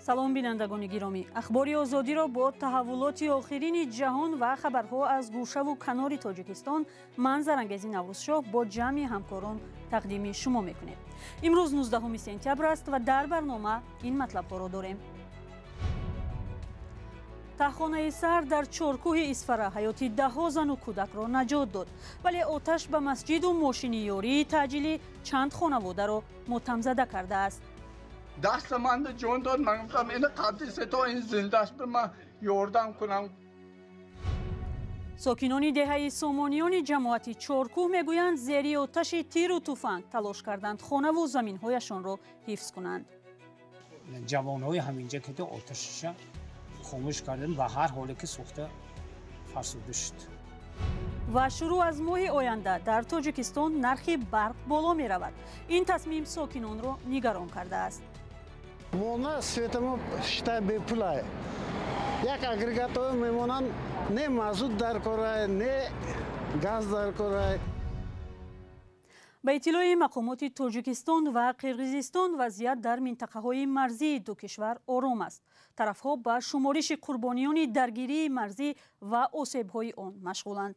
Салом, бинандагони гиромӣ. Ахбори Озодиро бо таҳаввулоти охирини ҷаҳон ва хабарҳо аз гӯшаву канори Тоҷикистон ман, Зарангези Наврӯзшоҳ, бо ҷамъи ҳамкорон тақдими шумо мекунем. Имрӯз 19 сентябр аст ва дар барнома ин матлабҳоро дорем. Таҳхонаи сар дар Чоркӯҳи Исфара ҳаёти даҳҳо зану кӯдакро наҷот дод, вале оташ ба масҷиду мошини ёрии таъҷилӣ чанд хонаводаро мотамзада кардааст. Даст манда ҷон дод. Ман гуфтам, ина қадди то ин зиндаш ба ман ёрдам кунам. Сокинони деҳаи Сомониёни ҷамоати Чоркӯҳ мегӯянд, зери оташи тиру туфанг талош карданд хонаву заминҳояшонро ҳифз кунанд. Ҷавонҳои ҳаминҷа ки оташаша хомӯш кардем, ба ҳар ҳоле ки сӯхта фарсуда шуд. Ва шурӯъ аз моҳи оянда дар Тоҷикистон нархи барқ боло меравад. Ин тасмим сокинонро нигарон кардааст. Мона светамо шитай бепулай. Як агрегатҳо мемонанд, не мазут дар корай, не газ дар корай. Ба иттилои мақомоти Тоҷикистон ва Қирғизистон, вазъият дар минтақаҳои марзии ду кишвар ором аст. Тарафҳо ба шумориши қурбониёни даргирии марзӣ ва осебҳои он машғуланд.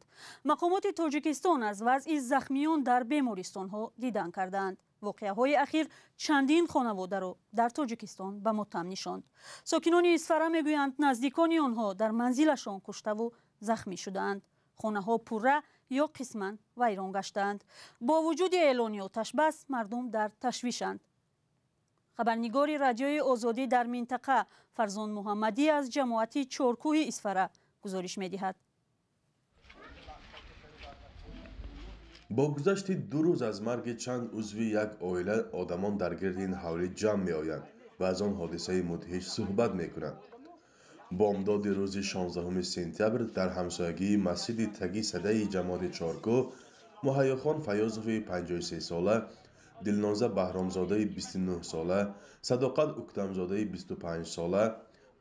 Мақомоти Тоҷикистон аз вазъи захмиён дар бемористонҳо дидан кардаанд. Воқеаҳои ахир чандин хонаводаро дар Тоҷикистон ба мотам нишонд. Сокинони Исфара мегӯянд, наздикони онҳо дар манзилашон куштаву захмӣ шудаанд. Хонаҳо пурра ё қисман вайрон гаштаанд. Бо вуҷуди эълони оташбас, мардум дар ташвишанд. Хабарнигори Радиои Озодӣ дар минтақа, Фарзон Муҳаммадӣ, аз ҷамоати Чоркӯҳи Исфара гузориш медиҳад. Бо гузашти 2 рӯз аз марги чанд узви як оила, одамон дар гирди ин ҳавлӣ ҷамъ меоянд ва аз он ҳодисаи мудҳиш суҳбат мекунанд. Бомдоди рӯзи 16 сентябр дар ҳамсоягии масҷиди Таги Садаи ҷамоати Чоркӯҳ Муҳайёхон Фаёзови 53сола, Дилноза Баҳромзодаи 29сола, Садоқат Уктамзодаи 25сола,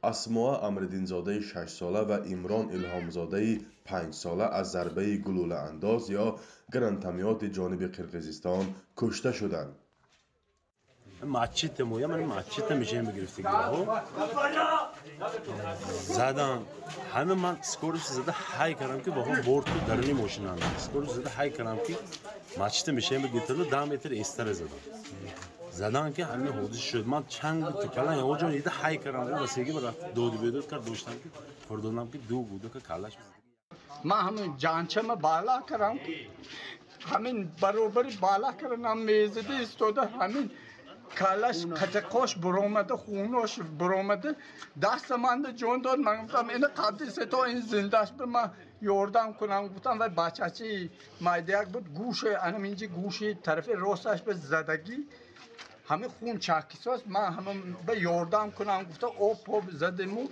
Асмоа Амриддинзодаи 6сола ва Имрон Илҳомзодаи 5сола аз зарбаи гулӯлаандоз ё гранатомёти ҷониби Қирғизистон кушта шуданд. Масҷид моя, ман масҷид мешем гирифтагиҳо задан. Ҳама ман скорость зада ҳай кардам, ки баҳо борт даруни мошинанд. Скорость зада ҳай кардам, ки масҷид мешем гирифтаду 10 метр эстара задам. Задан ки ҳамин ҳодиса шуд. Ман чанг калан ягон ҷо дида ҳай кардам, васеги рафт доду бедод кард доштам, ки фурдонам, ки ду гудака каллаш. Ман ҳамин ҷанчама бала кардам, ки ҳамин баробари бала кардам, мезида истода, ҳамин калаш қатиқош буромада, хунош буромада, даста манда ҷон дод. Ман гуфтам, ина қадди то ин зиндаш ба ман ёрдам кунам гуфтам. Вай бачачи майдаяк буд, гӯши анам инҷи гӯши тарафи росташ ба задагӣ, ҳамин хун чакисост. Ман ҳама ба ёрдам кунам гуфта, об об задему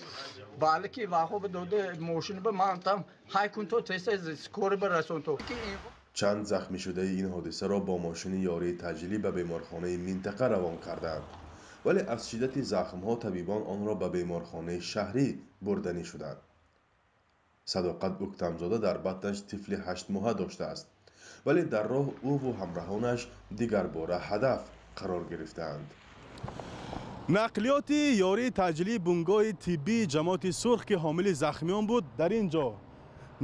балки ваҳо ба дода мошин ба ман там ҳай кун то теса скори ба расон то. Чанд захмишудаи ин ҳодисаро бо мошини ёрии таъҷилӣ ба беморхонаи минтақа равон карданд, вале аз шиддати захмҳо табибон онро ба беморхонаи шаҳрӣ бурданӣ шуданд. Садоқат Уктамзода дар батнаш тифли 8моҳа доштааст, вале дар роҳ ӯву ҳамраҳонаш дигарбора ҳадаф қарор гирифтаанд. Нақлиёти ёрии таъҷилии бунгоҳи тиббии ҷамоати Сурх, ки ҳомили захмиён буд, дар ин ҷо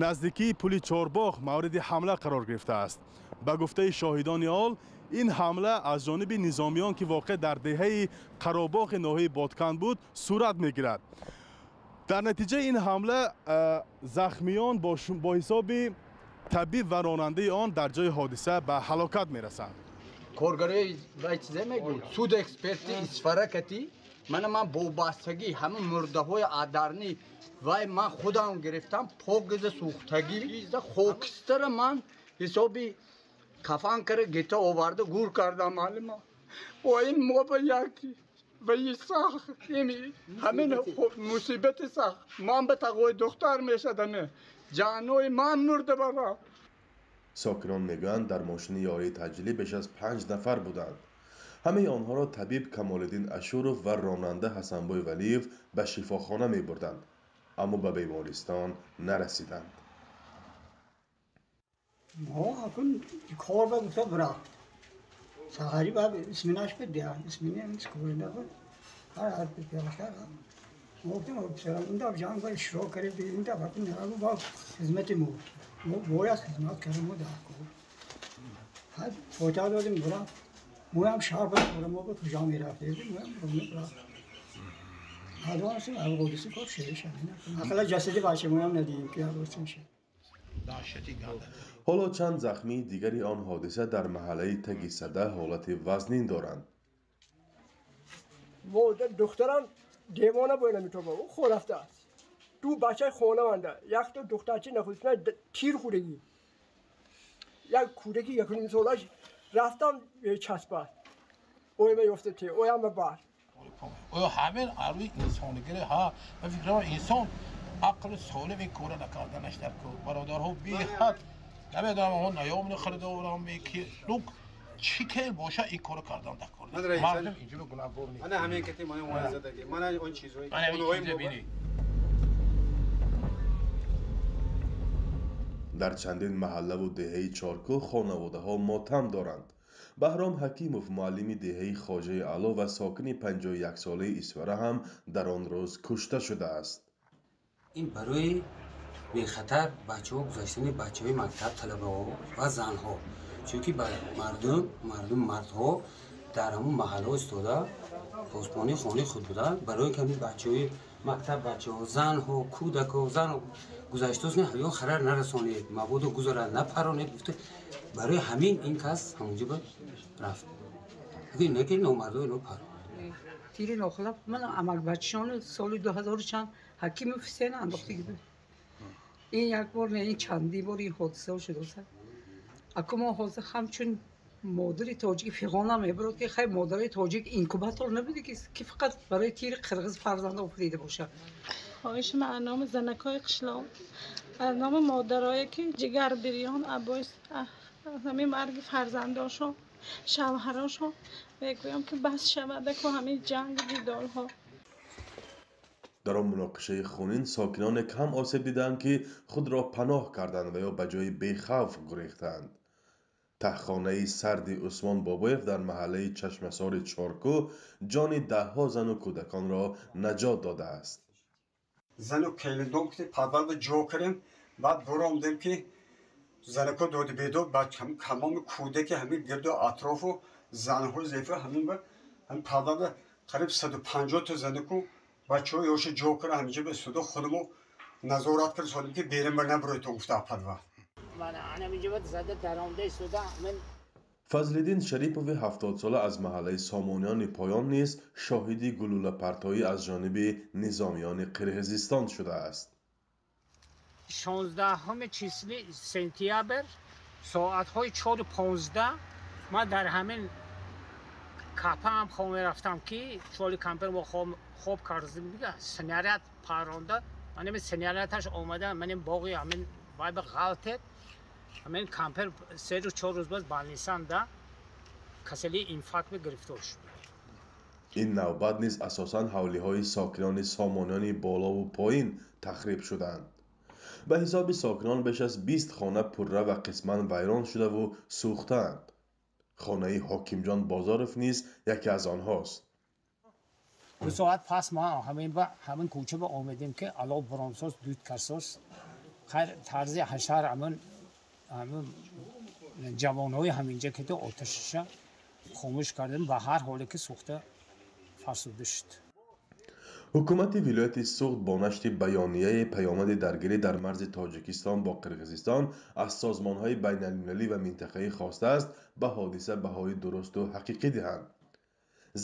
наздикии пули Чорбоғ мавриди ҳамла қарор гирифтааст. Ба гуфтаи шоҳидони ҳол, ин ҳамла аз ҷониби низомиён, ки воқеъ дар деҳаи Қаробоғи ноҳияи Бодканд буд, сурат мегирад. Дар натиҷаи ин ҳамла захмиён бо ҳисоби табиб ва ронандаи он дар ҷои ҳодиса ба ҳалокат мерасанд. Коргарои вай чизе мегӯ, суд эксперти Исфара кати мана ман бо бастагӣ ҳама мурдаҳои адарни вай ман худам гирифтам, покиза сӯхтагӣ хокистара ман ҳисоби кафан кара гета оварда гур кардам. Маълима о ин мо ба як ваи сахт, ҳамин мусибати сахт ман ба тағои духтар мешадаме, ҷанои ман мурда бара. Сокинон мегӯянд, дар мошини ёрии таъҷилӣ беш аз 5 нафар буданд. Ҳамаи онҳоро табиб Камолиддин Ашуров ва ронанда Ҳасанбой Валиев ба шифохона мебурданд, аммо ба бемористон нарасиданд. Мо акун кор ба гуфта бурафт. Саҳари ба исминаш буд, исмини скорина буд. هر پیغمبر گفتم پسرم اون دفعه جنگ باید شروع کردیم این دفعه نه با خدمت ما ما باید خدمت کردیم و در کار بعد فوتیا دادیم برا ما هم شهر بود ما به کجا میرفتیم ما هم رفت هدوانسیم القدسی کار شده اقلا جسدی بچه ما هم ندیدیم که القدسی میشه. ҳоло чанд захмии дигари он ҳодиса дар маҳаллаи таги сада ҳолати вазнин доранд. Духтарам девона бояд метоба ӯ хо рафтааст. Ду бачаи хонаванда, якто духтарчи нахустина тир хӯрдагӣ, як кӯдаки якуним солаш рафтам часпад ояма ёфта те ояма бар. Оё ҳамин арӯи инсонигири ҳа ба фикрам инсон ақли солим ин кора накарданаш дар кор бародарҳо беҳад намедонам онҳо наёмни харидорам ки лук чӣ кел боша ин коро кардан дар кор мардум инҷо гунаҳкор нест. Ана ҳамин кати мана муаззадаги мана он чизҳое ки дар чандин маҳаллаву деҳаи Чоркӯҳ хонаводаҳо мотам доранд. Баҳром Ҳакимов, муаллими деҳаи Хоҷаи Аъло ва сокини 51-солаи Исфара ҳам дар он рӯз кушта шудааст. Ин барои бехатар бачаҳо гузаштани бачаҳои мактаб, талабаҳо ва занҳо, чунки мардум мардҳо дар ҳамон маҳаллаҳо истода посбонии хонаи худ буданд. Барои ки ҳамин бачаҳои мактаб, бачаҳо, занҳо, кӯдакҳо, занҳо гузаштост, ё харар нарасонед, мабодо гузарад, напаронед гуфта, барои ҳамин ин кас ҳамонҷо рафт. Не ки номардо ино паронд. Тири нохилаф ман амакбачашон соли 2000 чанд Ҳакимов Ҳусейн андохтагӣ буд. Ин як бор не, ин чандин бор ин ҳодисаҳо шудааст. Аку мо ҳозир ҳамчун модари тоҷик фиғона мебарод ки хай модари тоҷик инкубатор набуде ки фақат барои тири қирғиз фарзанд офарида бошад. Хоҳиши ман аз номи занакҳои қишлоқ, аз номи модарое ки ҷигар бирён абоис ҳамин марги фарзандошон, шавҳарошон мегӯям ки бас шавад ку ҳамин ҷангу ҷидолҳо. Дар он муноқишаи хунин сокиноне кам осеб дидаанд, ки худро паноҳ карданд ва ё ба ҷои бехавф гурехтаанд. Таҳхонаи сарди Усмон Бобоев дар маҳаллаи Чашмасори Чоркӯҳ ҷони даҳҳо зану кӯдаконро наҷот додааст. Зану келиндом ки падвалба ҷо кардем, баъд буромдем ки занако доди бедод ба тамоми кӯдаки ҳамин гирду атрофу занҳои зефа ҳамин ба ҳамин падвалба қариб 150 то занаку бачаҳо ёша ҷо карда ҳаминҷо ба истода худамо назорат карда солим ки берин бар набуройтон гуфта падвал. Фазлиддин Шарипови 70-сола аз маҳаллаи Сомониёни поён низ шоҳиди гулӯлапартоӣ аз ҷониби низомиёни Қирғизистон шудааст. 16 числи сентябр соатҳои 4:15 ман дар ҳамин капаам хоб мерафтам ки чоли кампер мо хоб кардем, снаряд паронда, ман ҳамин снарядаш омада маним боғи ҳамин вай ба ғалтед. Ҳамин кампер 3 рӯз 4 рӯз баъд балнисанда касалии инфаркт гирифтор шуд. Ин навбат низ асосан ҳавлиҳои сокинони Сомониёни болову поин тахриб шуданд. Ба ҳисоби сокинон беш аз 20 хона пурра ва қисман вайрон шудаву сӯхтаанд. Хонаи Ҳокимҷон Бозоров низ яке аз онҳост. 2 соат пас мо ҳамин кӯча ба омадем ки алов буромсоз, дуд карсоз. Хайр тарзи ҳашар ҳамин ҷавонҳои ҳаминҷа ки оташаша хомӯш кардем, ба ҳар ҳоле ки сӯхта фарсуда шуд. Ҳукумати вилояти Суғд бо нашри баёнияи паёмади даргирӣ дар марзи Тоҷикистон бо Қирғизистон аз созмонҳои байналмилалӣ ва минтақавӣ хостааст ба ҳодиса баҳои дурусту ҳақиқӣ диҳанд.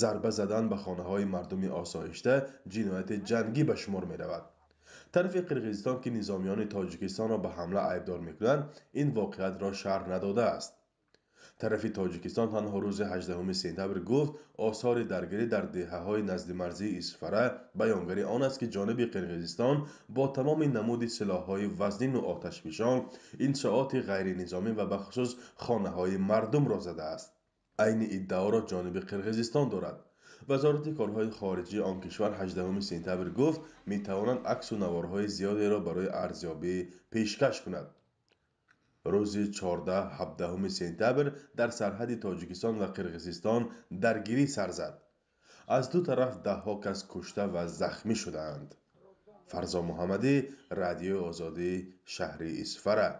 Зарба задан ба хонаҳои мардуми осоишта ҷинояти ҷангӣ ба шумор меравад. Тарафи Қирғизистон, ки низомиёни Тоҷикистонро ба ҳамла айбдор мекунанд, ин воқеиятро шарҳ надодааст. Тарафи Тоҷикистон танҳо рӯзи 18 сентябр гуфт осори даргирӣ дар деҳаҳои наздимарзии Исфара баёнгари он аст, ки ҷониби Қирғизистон бо тамоми намуди силоҳҳои вазнину оташфишон иншооти ғайринизомӣ ва бахусус хонаҳои мардумро задааст. Айни иддаоро ҷониби Қирғизистон дорад. Вазорати корҳои хориҷии он кишвар 18 сентябр гуфт метавонанд аксу наворҳои зиёдеро барои арзёбӣ пешкаш кунад. Рӯзи 14-17 сентябр дар сарҳади Тоҷикистон ва Қирғизистон даргирӣ сар зад. Аз ду тараф даҳҳо кас кушта ва захмӣ шудаанд. Фарзон Муҳаммадӣ, Радиои Озодӣ, шаҳри Исфара.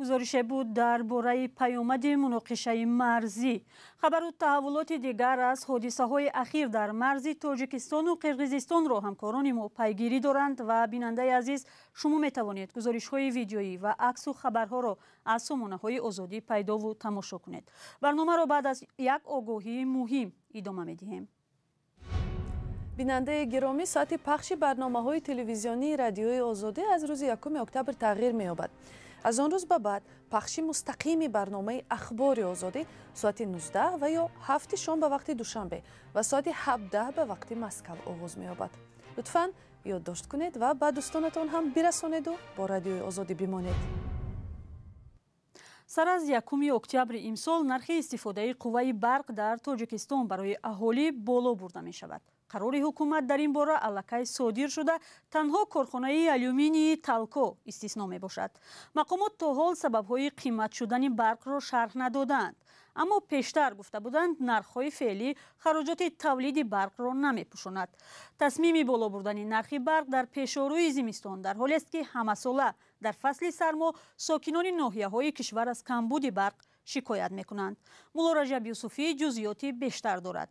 Гузорише буд дар бораи паёмади муноқишаи марзӣ. Хабару таҳаввулоти дигар аз ҳодисаҳои ахир дар марзи Тоҷикистону Қирғизистонро ҳамкорони мо пайгирӣ доранд ва бинандаи азиз, шумо метавонед гузоришҳои видеоӣ ва аксу хабарҳоро аз сомонаҳои Озодӣ пайдову тамошо кунед. Барномаро баъд аз як огоҳии муҳим идома медиҳем. Бинандаи гиромӣ, соати пахши барномаҳои телевизионии Радиои Озодӣ аз рӯзи 1 октябр тағйир меёбад. Аз он рӯз ба баъд пахши мустақими барномаи Ахбори Озодӣ соати 19 ва ё 7 шом ба вақти Душанбе ва соати 17 ба вақти Москав оғоз меёбад. Лутфан ёддошт кунед ва ба дӯстонатон ҳам бирасонеду бо Радиои Озодӣ бимонед. Сар аз 1 октябри имсол нархи истифодаи қувваи барқ дар Тоҷикистон барои аҳолӣ боло бурда мешавад. Қарори ҳукумат дар ин бора аллакай содир шуда, танҳо корхонаи алюминии Талко истисно мебошад. Мақомот то ҳол сабабҳои қимат шудани барқро шарҳ надодаанд, аммо пештар гуфта буданд, нархҳои феълӣ хароҷоти тавлиди барқро намепӯшонад. Тасмими боло бурдани нархи барқ дар пешорӯи зимистон дар ҳолест, ки ҳамасола дар фасли сармо сокинони ноҳияҳои кишвар аз камбуди барқ шикоят мекунанд. Мулло Раҷаб Юсуфӣ ҷузъиёти бештар дорад.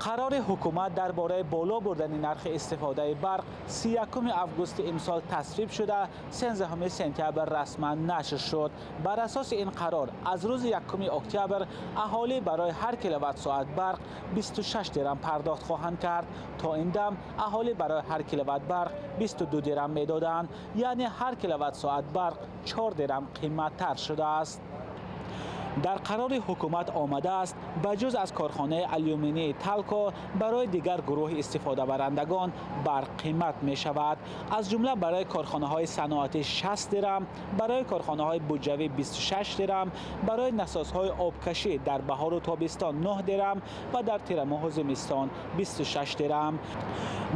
Қарори ҳукумат дар бораи боло бурдани нархи истифодаи барқ 31 августи имсол тасвиб шуда, 13 сентябр расман нашр шуд. Бар асоси ин қарор аз рӯзи 1 октябр аҳолӣ барои ҳар киловатт-соат барқ 26 дирам пардохт хоҳанд кард. То ин дам аҳолӣ барои ҳар киловатт барқ 22 дирам медоданд, яъне ҳар киловатт-соат барқ 4 дирам қиматтар шудааст. Дар қарори ҳукумат омадааст, ба ҷуз аз корхонаи алюминии Талко барои дигар гурӯҳи истифодабарандагон барқ қимат мешавад. Аз ҷумла барои корхонаҳои саноатӣ 60 дирам, барои корхонаҳои буҷавӣ 26 дирам, барои насосҳои обкашӣ дар баҳору тобистон 9 дирам ва дар тирамоҳу зимистон 26 дирам.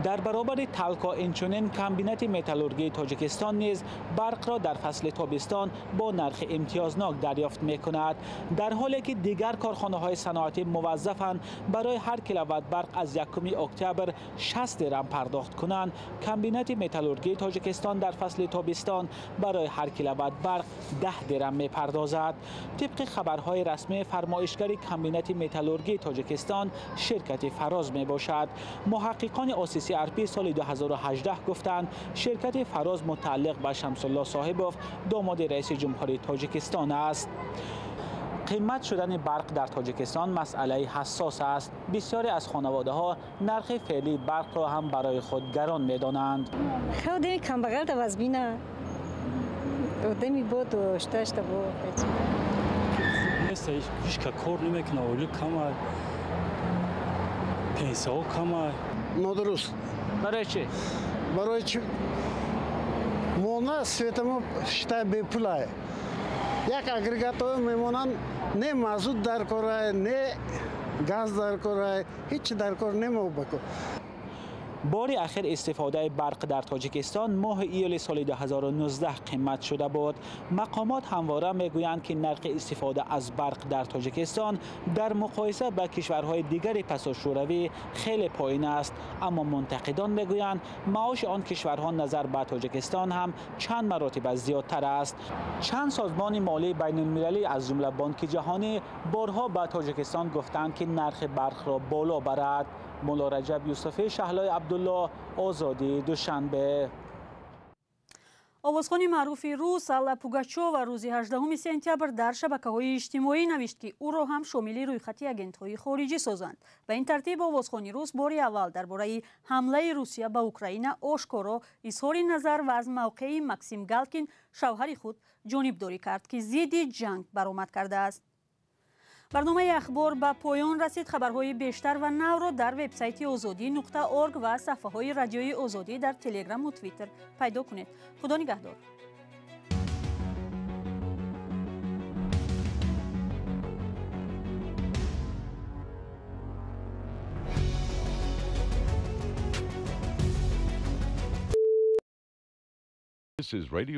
Дар баробари Талко инчунин комбинати металлургии Тоҷикистон низ барқро дар фасли тобистон бо нархи имтиёзнок дарёфт мекунад. Дар ҳоле ки дигар корхонаҳои саноатӣ муваззафанд барои ҳар киловатт барқ аз 1 октябр 60 дирам пардохт кунанд, комбинати металлургии Тоҷикистон дар фасли тобистон барои ҳар киловатт барқ 10 дирам мепардозад. Тибқи хабарҳои расмӣ, фармоишгари комбинати металлургии Тоҷикистон ширкати Фароз мебошад. Муҳаққиқони OCCRP соли 2018 гуфтанд, ширкати Фароз мутааллиқ ба Шамсулло Соҳибов, домоди раиси ҷумҳурии Тоҷикистон аст. Қимат шудани барқ дар Тоҷикистон масъалаи ҳассос аст. Бисёре аз хонаводаҳо нархи феълии барқро ҳам барои худ гарон медонанд. Одами камбағал вазбина, одами бо дошташта бо нест, ҳеҷ ка кор намекунад, ойлик кама, пенсияҳо кама. Нодуруст. Барои чӣ? Барои чӣ? Мона светамо считай бепулай. Як агрегатҳо мемонанд, не мазут дар корай, не газ дар корай, ҳеҷ дар кор немобако. Бори ахир истифодаи барқ дар Тоҷикистон моҳи июли соли 2019 қимат шуда буд. Мақомот ҳамвора мегӯянд, ки нархи истифода аз барқ дар Тоҷикистон дар муқоиса ба кишварҳои дигари пасошӯравӣ хеле поин аст, аммо мунтақидон мегӯянд, маоши он кишварҳо назар ба Тоҷикистон ҳам чанд маротиба зиёдтар аст. Чанд созмони молии байнулмилалӣ аз ҷумла Бонки Ҷаҳонӣ борҳо ба Тоҷикистон гуфтанд, ки нархи барқро боло барад. Мулло Раҷаб Юсуфӣ, Шаҳлои Абдулло, Озодӣ, Душанбе. Овозхони маъруфи рус Алла Пугачова рӯзи 18 сентябр дар шабакаҳои иҷтимоӣ навишт, ки ӯро ҳам шомили рӯйхати агентҳои хориҷӣ созанд. Ба ин тартиб овозхони рус бори аввал дар бораи ҳамлаи Русия ба Украина ошкоро изҳори назар ва аз мавқеи Максим Галкин, шавҳари худ, ҷонибдорӣ кард, ки зидди ҷанг баромад кардааст. Барномаи Ахбор ба поён расид. Хабарҳои бештар ва навро дар вебсайти озодӣ.орг ва саҳфаҳои Радиои Озодӣ дар Телеграму Твиттер пайдо кунед. Худо нигаҳдор. This is Radio